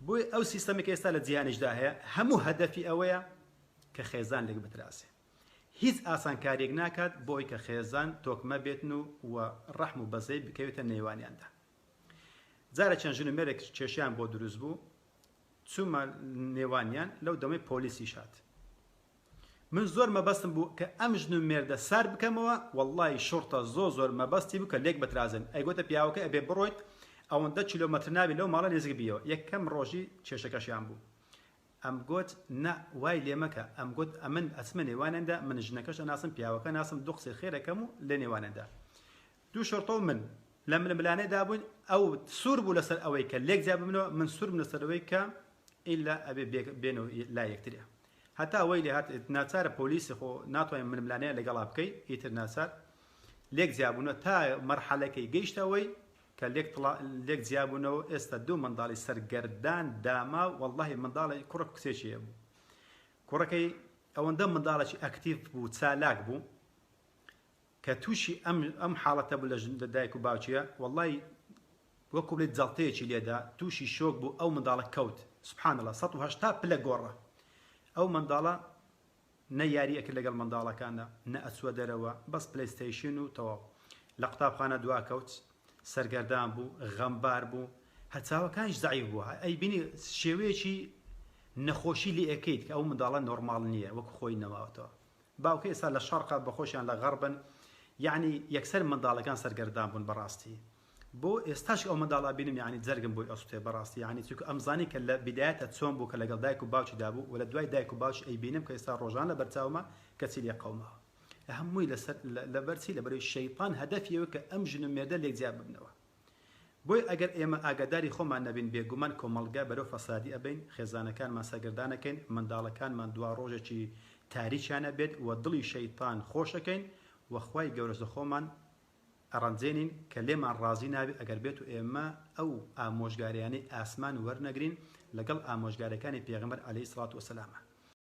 بۆیە ئەو سیستەمێک کە ئێستا لە جیهانیشدا هەیە هەموو هەدەفی ئەوەیە کە خێزان لێک بترازێ. هیچ ئاسانکاریەک ناکات بۆ ئەوی کە خێزان تۆکمە بێتن و و ڕەحم و بەزەی بکەوێتە نێوانیاندا. جارێ چەند ژن و مێرێک کێشەیان بۆ دروست بوو چوومە نێوانیان لەو دەمەی پۆلیسیش هات. من زۆر مەبەستم بوو کە ئەم ژن و مێردە سارد بکەمەوە وەڵڵاهی شوڕتە زۆ زۆر مەبەستی بوو کە لێک بترازێن ئەیگۆتە پیاوەکەی ئەبێ بڕۆیت ئەوەندە کیلۆمەتر نابی لەو ماڵە نێزیک بیەوە یەکەم ڕۆژی کێشەکەشیان بوو ئەمگۆت نا وای لێ مەکە ئەمگۆت ئەمن ئەچمە نێوانیاندا من ژنەکەش ئەناسم پیاوەکە ناسم دوو قسەی خێر ئەکەم و لە نێوانیاندا دوو شۆرتە و من لە ململانێ دابووین ئەو سوور بوو لەسەر ئەوەی کە لێک جیا ببنەوە من سوور بووم لەسەر ئەوەی کە ئیلا ئەبێ بێنەوە لای یەکتریا هەتا وەی لێ هات ناچارە پۆلیسی خۆ ناتوانین ململانێ لەگەڵا بکەی ئیتر ناچار لێک جیابوونەوە تا مەرحەلەکەی گەیشتە ئەوەی کە لێک تڵا لێک جیابوونەوە ئێستا دوو منداڵی سەرگەردان داماو وەڵڵاهی منداڵی کوڕێک و کچێکی هەبوو کوڕەکەی ئەوەندە منداڵێکی ئەکتیڤ بوو چالاک بوو کە تووشی ئەم ئەم حاڵەتە بوو لە ژن لە دایک و باوکیە وەڵای وەکو بڵێ جەڵتەیەکی لێدا تووشی شۆک بوو ئەو منداڵە کەوت سبحان اللە 180 پلە گۆڕا ئەو منداڵە نە یاری ئەکرد لەگەڵ منداڵەکاندا نە ئەچووە دەرەوە بەس پلەیستەیشن و تەواو لە قوتابخانە دواکەوت سەرگەردان بوو غەمبار بوو هەر چاوەکانیش زەعیف بوو ئەیبینی شێوەیەکی نەخۆشی لێ ئەکەیت کە ئەو منداڵە نۆرماڵ نییە وەکو خۆی نەماوەتەوە باوکە ئێستا لە شەرقە بەخۆشیان لە غەڕبن یەعنی یەکسەر منداڵەکان سەرگەردان بوون بەڕاستی بۆ ئێستاش ئەو منداڵە بینم یەعنی جەرگم بۆی ئەسوتێ بەڕاستی یەعنی چونکە ئەمزانی کە لە بیدایەتە چۆن بوو کە لەگەڵ دایک و باوکی دابوو و لە دوای دایک و باوکی ئەیبینم کە ئێستا ڕۆژان لە بەرچاومە کە چی لێ قەوماوە هەمووی لەسەر لەبەر چی لەبەرەوەی شەیتان هەدەفی ئەوەیە کە ئەم ژن و مێردە لێک جیا ببنەوە بۆیە ئەگەر ئێمە ئاگاداری خۆمان نەبین بێگومان کۆمەڵگا بەرەو فەسادی ئەبەین، خێزانەکانمان سەرگەردان ئەکەین، منداڵەکانمان دواڕۆژێکی تاریکیان ئەبێت و دڵی شەیتان خۆش ئەکەین و خوای گەورەش لە خۆمان ئەڕەنجێنین کە لێمان ڕازی نابێت ئەگەر بێتو ئێمە ئەو ئامۆژگاریانەی ئاسمان وەرنەگرین لەگەڵ ئامۆژگاریەکانی پێغەمبەر علیە سڵات وسلام.